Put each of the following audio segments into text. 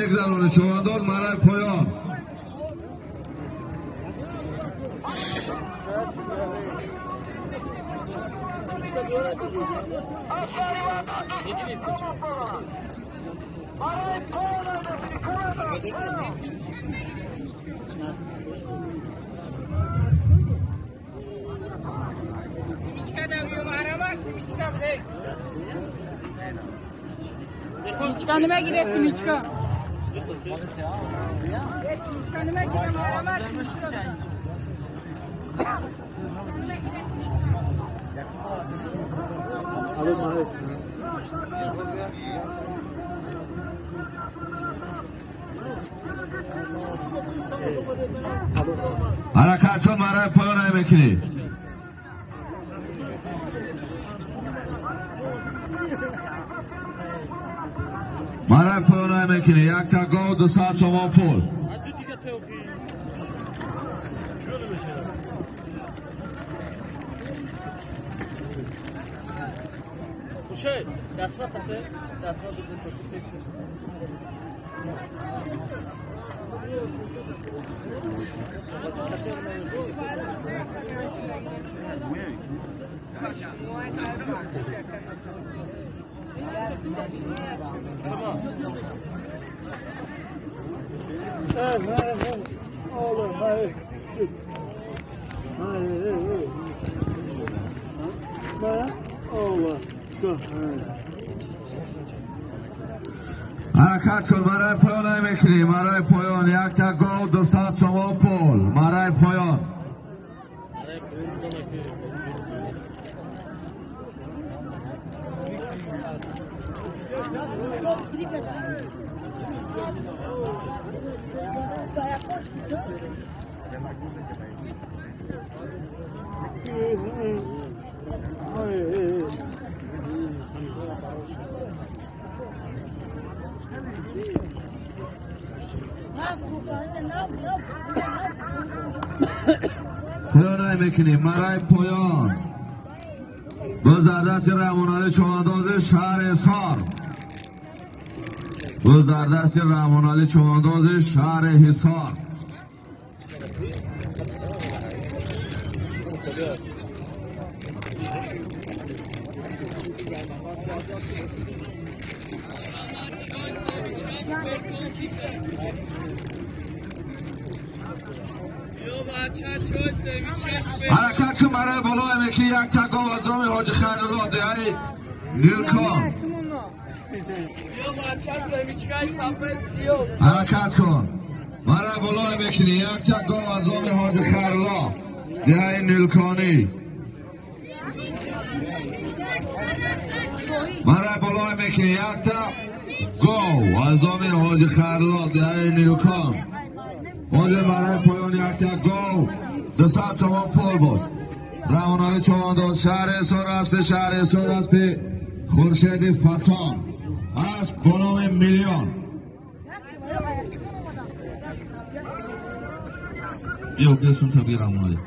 мегзароне човандоз марай поён. Simичка nima kerak, simичка? Simичка nima kerak, marhamat, simичка. Ҳаракат кун, марай поён мекунӣ. Марай поён мекунӣ. Якта гов 200 сомон пул. Ҳаракат кун, марай поён мекунӣ, марай поён, якта гов 200 сомон пул, марай поён. Поён мекунӣ, марай поён. Боз дар дасти Раҳмонали човандози шаҳри Ҳисор. Боз дар дасти Раҳмонали човандози шаҳри Ҳисор. Ҳаракат кун, барои болои мекунӣ, якта гов аз номи Ҳоҷи Хайрулло деҳаи Нилкон. Ҳаракат кун, барои болои мекунӣ, якта гов аз номи Ҳоҷи Хайрулло деҳаи Нилконӣ. Барои болои мекунӣ, якта гов аз номи Ҳоҷи Хайрулло деҳаи Нилкон. Ҳозир барои поён якта гов 200 сомон пул буд. Раҳмонали човандоз шаҳри Ҳисор, аспи шаҳри Ҳисор, аспи Хуршеди Фасон, асп бо номи Миллион. Биё бесум таби Раҳмонали.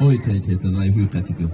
Ой, тай тай тай, райфуй қати биё.